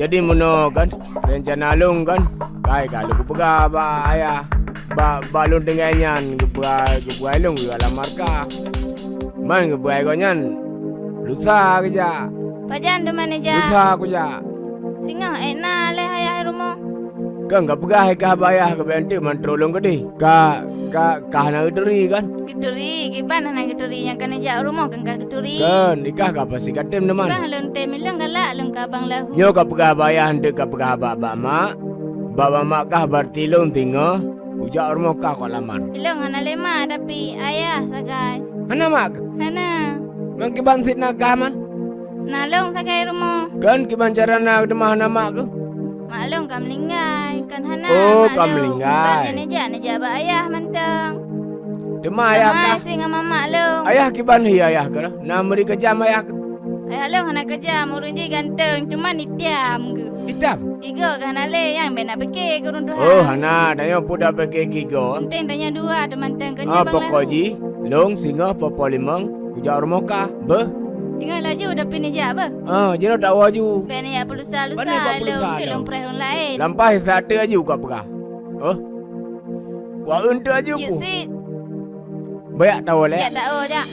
Jadi meunoe kan, rencana lôn kan, kai ka lôn geupeugah bak ayah, bak, bak lôn tinggai nyan geupeugah, geupeugah lôn geulamat ka. Man geupeugah gobnyan lusa geujak. Pajan teuma neujak? Lusa kujak. Singoh ék na lé ayah i rumoh? Kan kapeugah i kah bak ayah keubiet teuk mantong lôn keudeh. Ka, ka, ka hana geuturi kan? Geuturi, kiban hana geuturi nyang ka neujak u rumoh kan ka geuturi. Kan, i kah ka pasti ka tem teuma. Bah lôn tem ilong galak lôn ka bang lahu. Nyoe kapeugah bak ayah enteuk kapeugah bak, bak mak. Bak, bak mak kah berarti lôn singoh kujak u rumoh kah kulamat. Ilong hana lé mak tapi ayah sagai. Hana mak kah? Hana. Ngon kiban sit na kah man? Na lôn sagai rumoh. Kan kiban cara na teuma hana mak keuh? Mak lôn ka meulinggai, kan hana. Oh, mak ka lôn. Meulinggai. Bukan neujak, neujak bak ayah mantong. Teuma ayah kah? Teuma singoh mamak lôn. Ayah kiban hi ayah keuh? Na meuri keujam ayah keuh? Ayah lôn hana keujam, ureueng jih ganteng, cuman itam geuh. Itam? Gigoe geuh hana lé, nyang bèk na pike keu ureueng tuha. Oh, hana, tanyoe peue tapike gigoe. Penting tanyoe dua teumantong keu nyoe bang lahu. Ah, pokok jih, lôn singoh poh-poh limong kujak u rumoh kah. Beuh? Ingat laju tapi neujak beuh. Ah, jinoe tawoe laju. Bèk neujak peulusa-lusa lôn, keu lôn preh ureueng laén. Lampah sa teuk laju kapeugah. Oh. Kuaeun teuk laju. Jeuet puh. Sit. Beuyak tawoe lé. Jak tawoe, jak.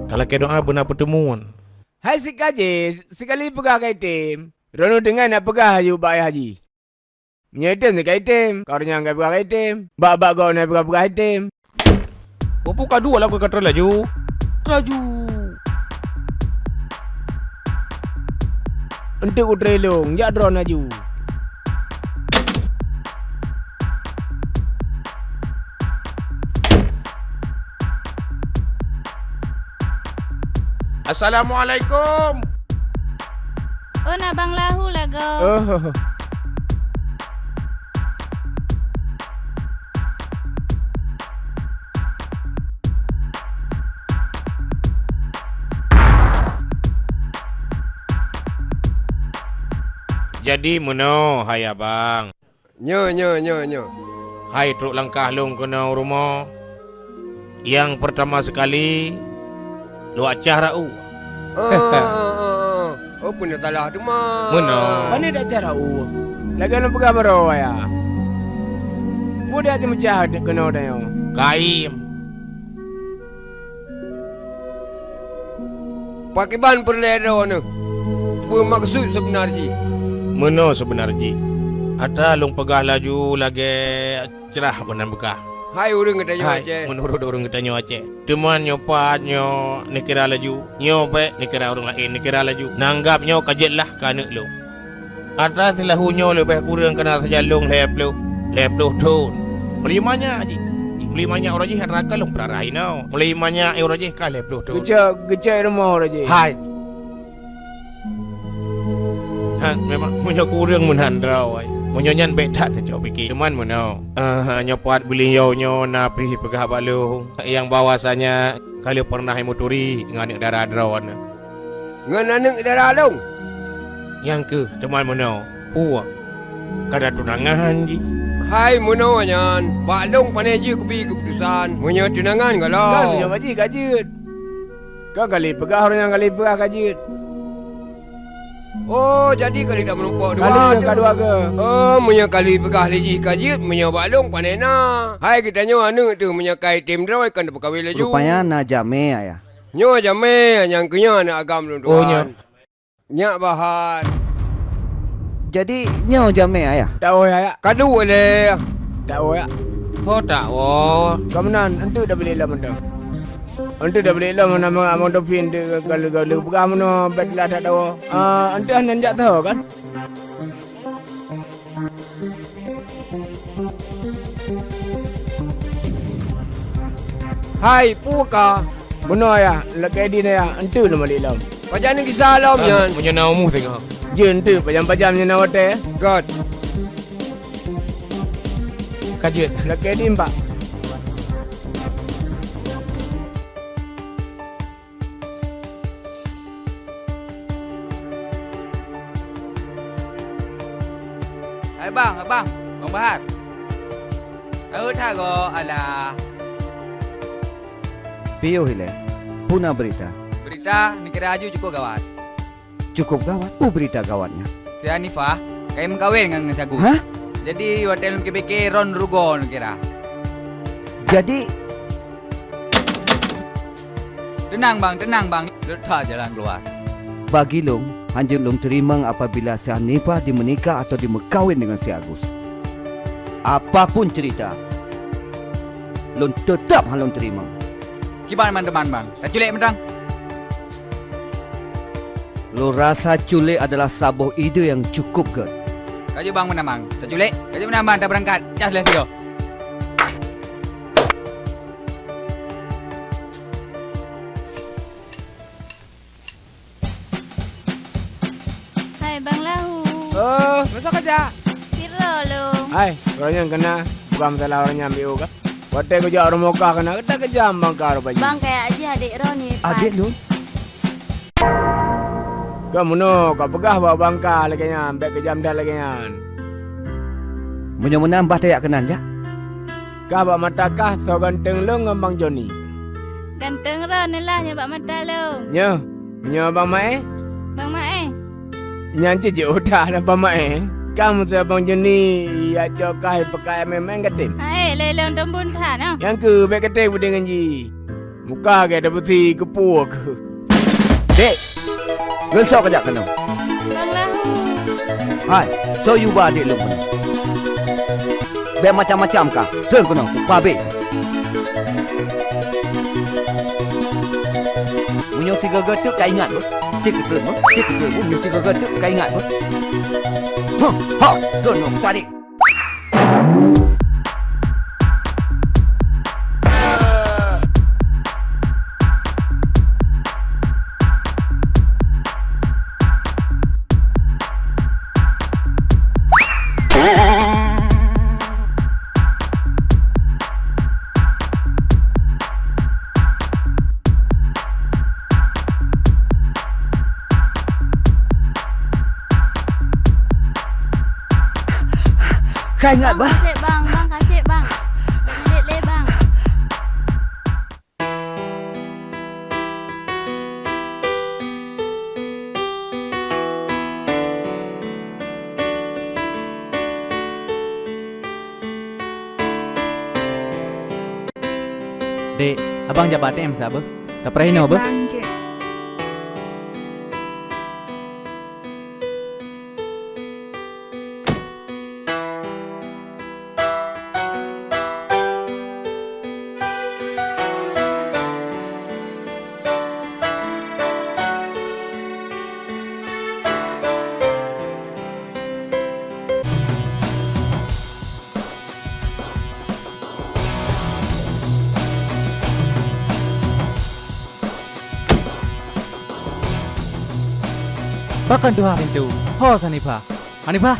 Ka lakèe doa beuna peuteumuan. Hai si Kajis, sikali peugah ka item. Droeneuh tinggai na peugah aju bak ayah jih. Meunyoe item, ka item. Ka ureueng nyang ka peugah ka item. Bak-bak gob na peugah-peugah item. Peue ka dua lagu ka trön laju? Laju. Enteuk u treulong, jak droe laju. Assalamualaikum. Oh, na bang lahu lagoe. Oh. Jadi meunoe, hai abang. Nyoe, nyoe, nyoe, nyoe. Hai trok langkah lôn keunoe u rumoh. Nyang peurtama seukali, lôn acah rau. Ah, ah, ah, ah. Oh, peue na salah teuma. Meunoe. Pane dak acah rau? Lagèe lôn peugah baroe, ya. Peue dak jimeucah keunoe tanyoe? Kaem. Pakriban peureulèe droeneuh? Peue maksud seubeuna jih? Meunoe seubeuna jih. Atra lôn peugah laju lagèe crah meunan beukah. Hai ureueng geutanyoe Aceh. Hai, meunurot ureueng geutanyoe Aceh. Teuma nyoe pat nyoe neukira laju. Nyoe bèk neukira ureueng laén, neukira laju. Neuanggab nyoe ka jeuet lah keu aneuk lôn. Atra si lahu nyoe leubeh kureueng ka na sajan lôn lhèe ploh, lhèe ploh thon. Meuli manyak jih. Meuli manyak uroe jih atra ka lôn peurarah inoe. Meuli manyak uroe jih ka lhèe ploh thon. Geucok, geucok rumoh uroe jih. Hai. Han, memang meunyoe kureueng meunan droe. Meunyoe nyan bèk that tacok pike. Teuma meunoe. Ah, nyoe pat beuliau nyoe na pih peugah bak lôn. Nyang bahwasanya ka lheueh pernah muturi ngon aneuk dara droeneuh. Ngon aneuk dara lôn. Nyang keuh teuma meunoe, peue? Ka na tunangan jih. Hai meunoe nyan, bak lôn pane jeuet kubi keuputosan. Meunyoe tunangan gohlom. Kan meunyoe bak jih ka jeuet. Kan ka lheueh peugah ureueng nyang ka lheueh peugah ka jeuet. Oh, jadi ka lheueh tameurumpok dua. Ka lheueh ka dua keuh. Oh, meunyoe ka lheueh peugah lé jih ka jeuet, meunyoe bak lôn pane na. Hai geutanyoe aneuk teuh meunyoe ka item droe kan tapeukawen laju. Rupanya na jamé, Ayah. Nyoe jamé nyang keu nyoe aneuk agam lôn tuan. Oh, nyoe. Nyak bahan. Jadi, nyoe jamé, Ayah? Tawoe, Ayah. Ka duek lé. Tawoe, Ayah. Ho tawoe. Ka meunan, enteuk tabeulék lom enteuk. Enteuk tabeulék lom, hana mangat mantong pih enteuk ka lheueh, ka lheueh peugah meunoe, bèk teulat that tawoe. Ah, enteuk hana jak tho kan? Hai, peue ka? Meunoe, Ayah, lakèe di nyan, Ayah, enteuk lôn balik lom. Pajan ni kisah lom nyan. Meunyoe na umu singoh. Jeuet teuh pajan-pajan meunyoe na watèe. Göt. Ka jeuet. Lakèe dim, Pak. Hai bang, abang, Bang Bahar. Tahu that go alah. Piôh ilèe, peue na beurita? Beurita neukira aju cukup gawat. Cukup gawat? Peue beurita gawat nyan? Si Hanifah ka meukawen ngon si Agus. Hah? Jadi watèe lôn pikir-pikir, droen rugoe neukira. Jadi, Teunang bang, teunang bang, lôn that jalan keuluwa. Bagi lôn, hanjeuet lôn teurimong apabila si Hanifah dimeunikah atawa dimeukawen deungon si Agus. Apapun ceurita, lôn teutab han lôn teurimong. Kiban teuma bang, taculék mantong. Lôn rasa culék adalah saboh ide nyang cukup gèt. Ka jeuet bang meunan bang, taculék. Ka jeuet meunan bang, tabeurangkat. Cas lé sigoe. Hai Bang Lahu. Oh, masa ka jak? Sidroe lôn. Hai, uroe nyan keunan, bukan masalah uroe nyan B O ka. Watèe kujak rumoh kah keunan, ka keujam bang kah rupa jih. Bang, kajak jih adék droeneuh pat. Adék lôn? Ka meunoe, kapeugah bak bang kah lagèe nyan, bèk keujam that lagèe nyan. Meunyoe meunan, bah tajak keunan, jak. Kah bak mata kah soe ganteng lôn ngon Bang Joni? Ganteng droeneuh lah nyang bak mata lôn. Nyoe, nyoe Bang Maé? Bang Maé. Nyan cit jiôh that na Bang Maé. Kah meuteumé Bang Joni, ya cok kah ipeukai meu'en-meu'en ka tem. Hai, lé lôn teumbun that nyoe. Nyan keuh bèk ka tem beudeuh ngon jih. Muka gèt dah beusi keupeue keuh. Dek, ngon soe kajak keunoe? Bang Lahu. Hai, soe yue ba adék lôn keunoe? Bèk macam-macam kah, treun keunoe, kupabe. Meunyoe sigoe-goe teuk ka ingat beuh. Cit keu treun beuh, cit keu treun beuh, meunyoe sigoe-goe teuk ka ingat beuh. Huh, ha, treun nyoe, kupabe. Ka ingat, Bang, bah? Kaseb, Bang. Bang, kaseb, Bang. Bèk nyeudit lé, Bang. Dek, abang jak bak A T M sa beuh. Tapreh inoe beuh. Jeuet, Bang, jeuet. Pakon tuha pintoe? Ho, Hanifah! Hanifah!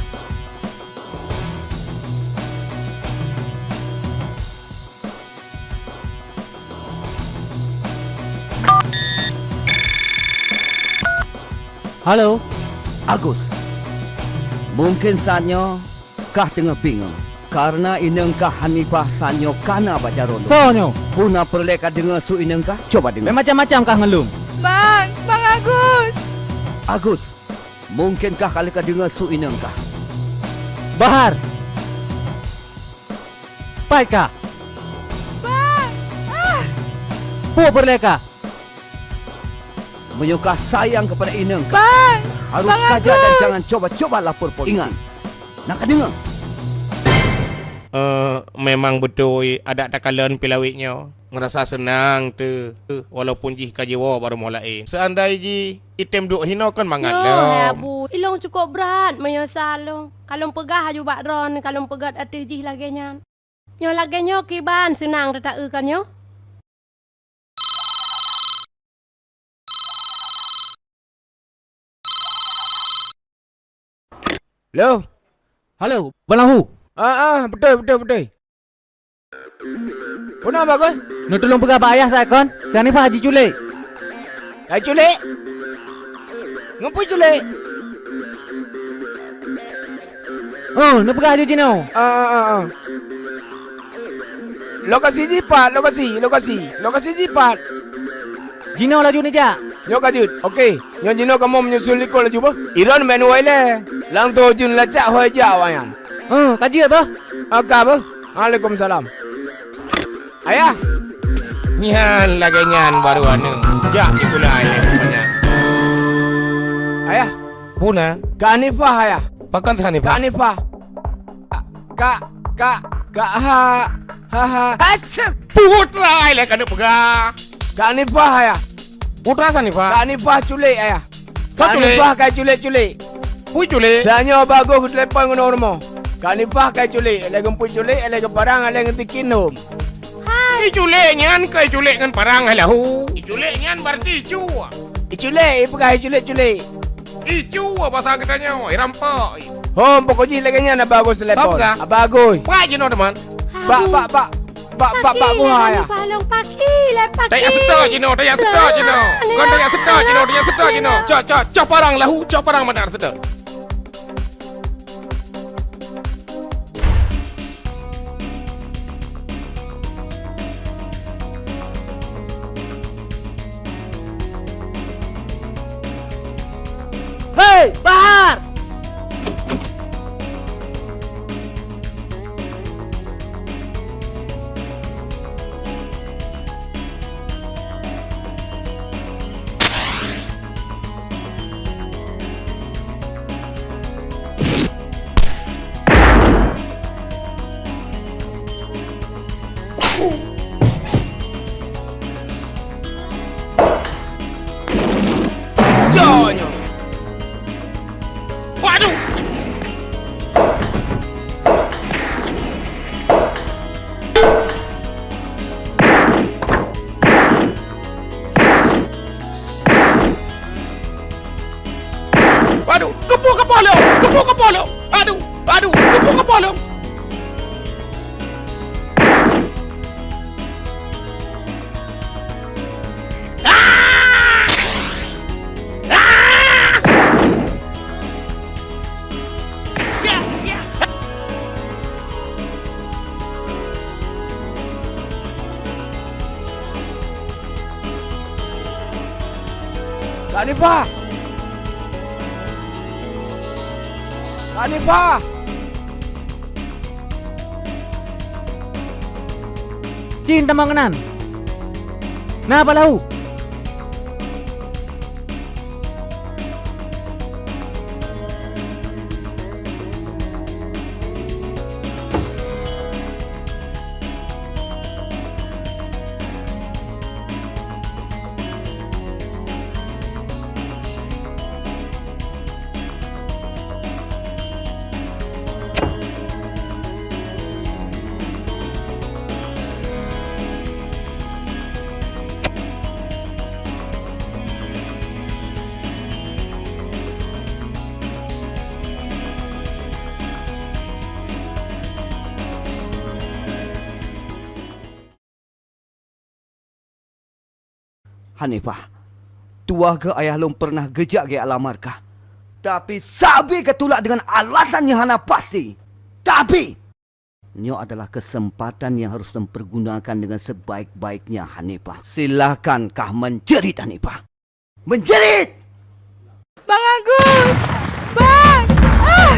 Halo? Agus, mungken saat nyoe kah teungoh bingung, kareuna inong kah Hanifah saat nyoe ka na bak jaroe lôn. Soe nyoe? Peue na peureulèe kadeungoe su inong kah? Cuba deungoe. Bèk macam-macam kah ngon lôn. Bang, Bang Agus! Agus, mungken kah ka lheueh kadeungoe su inong kah? Bahar! Paih kah? Bang! Ah! Peue peureulèe kah? Meunyoe kah sayang keupada inong kah, Bang! Harôh Bang kaja dan Agus! Jangan cuba-cuba lapor polisi. Ingat, na kadeungoe? Eh, memang beutôi adak takalon peulawét nyoe. Ngeurasa seunang teuh, walaupun jih ka jiwoe bak rumoh laén. Seuandai jih item duek hinoe kon mangat lom. Nyoe, hai Abu, ilong cukôp brat meunyoe sa lôn. Ka lôn peugah aju bak droeneuh, ka lôn peugöt ateueh jih lagèe nyan. Nyoe lagèe nyoe kiban seunang teuta-eu kon nyoe. Halo? Halo, Bang Lahu. Ah, ah, beutôi, beutôi, beutôi. Peue na, Bagus? Neutulông peugah bak ayah sa kon, si Hanifah jiculék. Ka jiculék? Ngon peue jiculék? Oh, neupeugah laju jinoe. Ah, ah, ah, ah. Lokasi jih pat, lokasi, lokasi, lokasi jih pat. Jinoe laju neujak. Nyoe ka jeuet. Oke. Nyoe jinoe kamoe menyusul likot laju beuh. Iron Man wai lé. Langsung jun lacak hôi jak awak nyan. Oh, ka jeuet beuh. Ah, ka beuh. Waalaikumsalam. Ayah. Nyan lagèe nyan baru aneuk. Jak sikula ilèe rupanya. Ayah. Peue na? Kak Hanifah, Ayah. Pakon si Hanifah? Kak Hanifah. Kak, Kak, Kak, ha, ha, ha. Asep. Putra ilèe ka neupeugah. Kak Hanifah, Ayah. Putra si Hanifah. Kak Hanifah culék, Ayah. Kak Hanifah ka culék-culék. Peue culék? Tanyoe Bagus geutelepon keunoe rumoh. Kak Hanifah ka culék, lé geumpeue culék, lé geuparang, lé geutikin hom. Hai. Iculék nyan keu iculék ngon parang hai Lahu. Iculék nyan berarti icu. Iculék, ipeugah iculék-culék. Icu basa geutanyoe, irampok. Hom, pokok jih lagèe nyan Abah Agus telepon. Sapa? Abah Agus. Pak jinoe teuma. Pak, Pak, Pak. Pak, Pak, Pak Buha ya. Palong paki, lé paki. Tajak seutôt jinoe, tajak seutôt jinoe. Kon tajak seutôt jinoe, tajak seutôt jinoe. Cok, cok, cok parang Lahu, cok parang mandar seutôt. Hei, Bahar! Jok nyoe. Waduh! Waduh, keupeue kapoh lom, keupeue kapoh lom. Aduh, aduh, keupeue kapoh lom. Ah! Ah! Ya, ya. Kak Hanifah! Kak Hanifah! Cit tamong keunan. Na Pak Lahu. Hanifah, tuwah geuh ayah lôn peureunah geujak geualamar kah. Tapi sabe geutulak deungon alasan nyang hana pasti. Tapi, nyoe adalah keuseumpatan nyang harôh lôn peugunakan deungon sebaik-baiknya, Hanifah. Silakan kah meujerit, Hanifah. Meujerit! Bang Agus! Bang! Ah!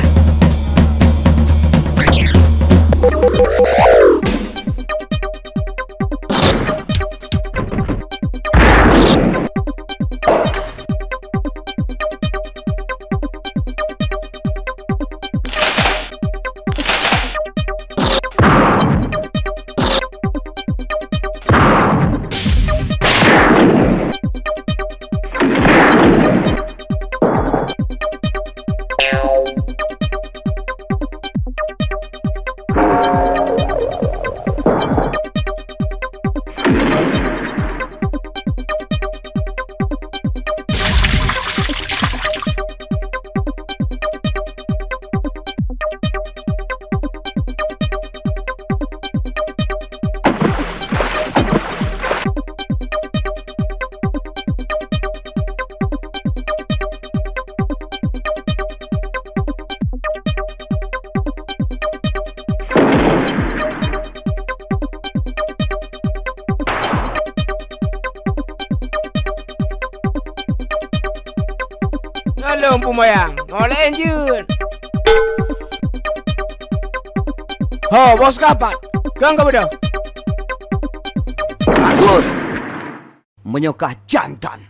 Lôn peumayang, ngon laén jeuet. Ho, boh seulapan. Kang ka beudôh. Bagus. Meunyoe ka jantan,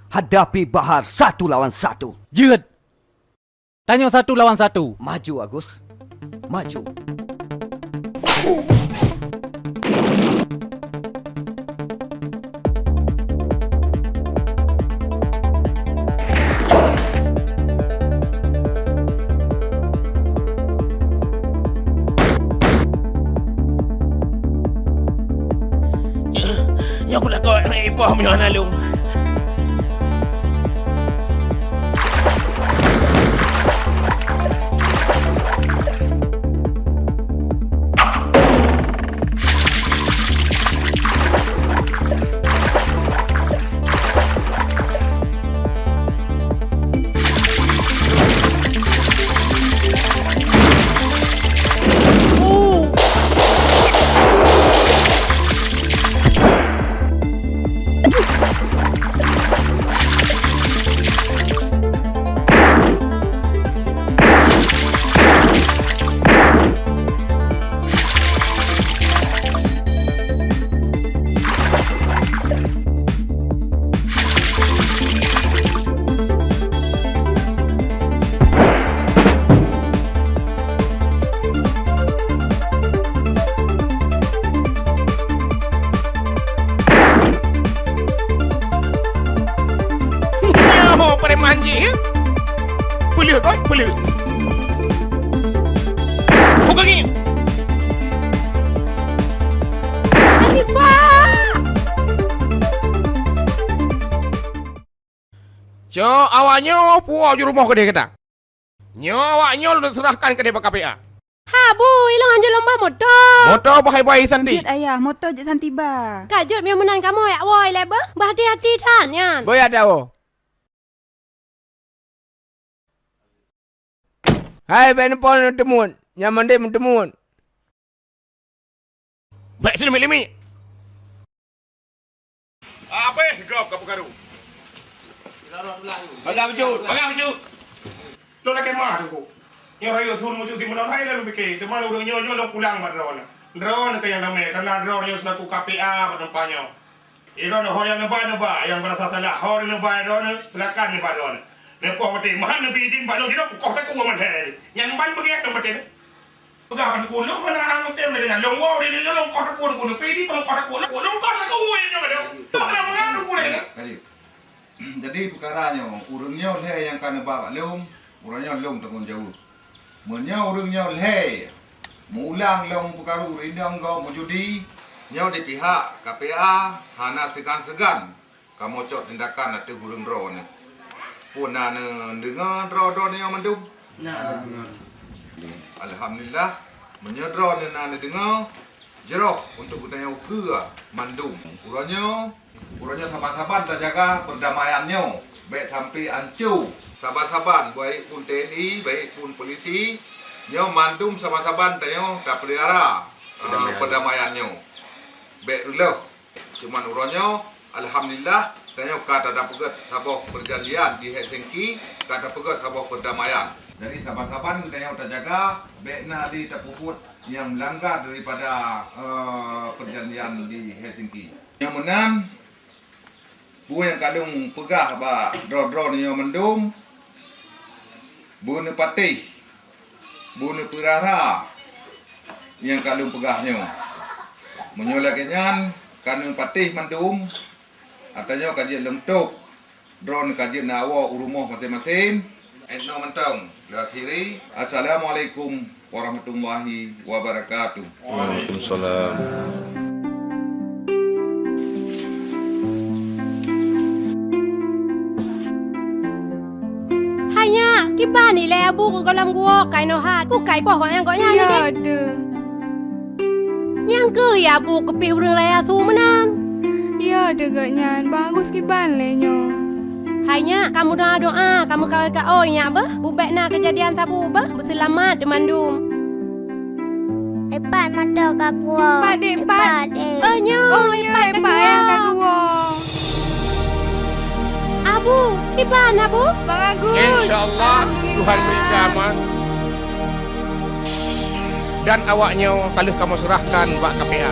hadapi Bahar satu lawan satu. Jeuet. Tanyoe satu lawan satu. Maju, Agus. Maju. Nyoe kutakot ipoh meunyoe hana lôn. Nyoe preman jih, eh? Peuleueh kon, peuleueh. Buka gini. Arifah! Cok awak nyoe puwoe ju rumoh keudeh gata. Nyoe awak nyoe lôn seurahkan keudeh bak K P A. Ha, Bu, ilong hanjeuet lôn bah moto. Moto bah hai bai Santi. Jeuet, Ayah, moto jeuet Santi bah. Ka jeuet meunyoe meunan kamoe jak woe ilée beuh. Bah hati-hati that nyan. Boya tawoe. Hai, bèk neupon meuteumut. Nyan mandum meuteumut. Bèk seulimit-limit. Abéh gob ka peukaru. Bagah beujeuet, bagah beujeuet. Lôn lakèe meu'ah teungku. Nyoe rayeuk su meunyoe si meunan hai lalu pike. Teuma ureueng nyoe, nyoe lôn pulang bak droeneuh. Droeneuh keuh nyang damé, karena droeneuh nyoe seulaku K P A bak teumpat nyoe. Droeneuh ho nyang neuba, neuba, nyang beurasa salah. Ho neuba droeneuh, silakan neuba droeneuh. Neupoh maté, meuhan neubi idin bak lôn, jinoe kukoh takue mandum. Nyan ban beugèt lôn maté. Peugah bak teungku, lôn hana rhang tem lagèe nyan. Lôn woe di lôn koh takue teungku, neubi idin lôn koh takue. Lôn koh takue nyoe gadôh. Lôn hana meu'ah teungku lagèe nyan. Jadi peukara nyoe, ureueng nyoe lhèe nyang ka neuba bak lôn, ureueng nyoe lôn tanggong jaweueb. Meunyoe ureueng nyoe lhèe meuulang lôn peukaru rindong gob meujudi, nyoe di pihak K P A hana seugan-seugan kamoe cok tindakan ateueh ureueng droeneuh. Peue na neudeungoe droe-droe nyoe mandum? Na. Alhamdulillah, meunyoe droeneuh na neudeungoe, jroh untuk geutanyoe keue mandum. Uroe nyoe, uroe nyoe saban-saban tajaga peurdamaian nyoe, bèk sampai anco. Saban-saban, baik pun T N I, baik pun polisi, nyoe mandum saban-saban tanyoe tapeulihara, eh, peurdamaian nyoe. Bèk reuloh. Cuman uroe nyoe, alhamdulillah, tanyoe ka tapeugèt saboh peurjanjian di Helsinki, ka tapeugèt saboh peurdamaian. Jadi saban-saban geutanyoe tajaga, bèk na lé tapeubuet nyang meulanggar daripada, eh, peurjanjian di Helsinki. Nyang meunan, peue nyang ka lôn peugah bak droe-droe nyoe mandum, beuneupatéh, beuneupeurara nyang ka lôn peugah nyoe. Meunyoe lagèe nyan ka neupatéh mandum, ata nyoe ka jeuet lôn tôb. Droeneuh ka jeuet neuwoe u rumoh maséng-maséng. Inoe mantong, lôn akhiri. Assalamualaikum warahmatullahi wabarakatuh. Waalaikumsalam. Hai nyak, kiban ilèe Abu keu gohlom geuwoe ka inoe that. Peue ka ipoh gobnyan, gobnyan? Ya, deuh. Nyang keuh ya Abu keupih ureueng raya su meunan. Ya, deuh gobnyan, bagus kiban lé nyoe. Hai nyak, kamoe doa-doa, kamoe kawé ka oi nyak beuh, bubèk na keujadian saboh beuh, beuseulamat teumandum. Ipat mantong ka geuwoe. Pat, Dek, pat. Ipat, eh. Oh, nyoe, oh, nyoe, ipat ka geuwoe. Abu. Iban, Abu? Bang Agus. Insya Allah, Tuhan beri keamanan. Dan awak nyoe ka lheueh kamoe serahkan bak K P A.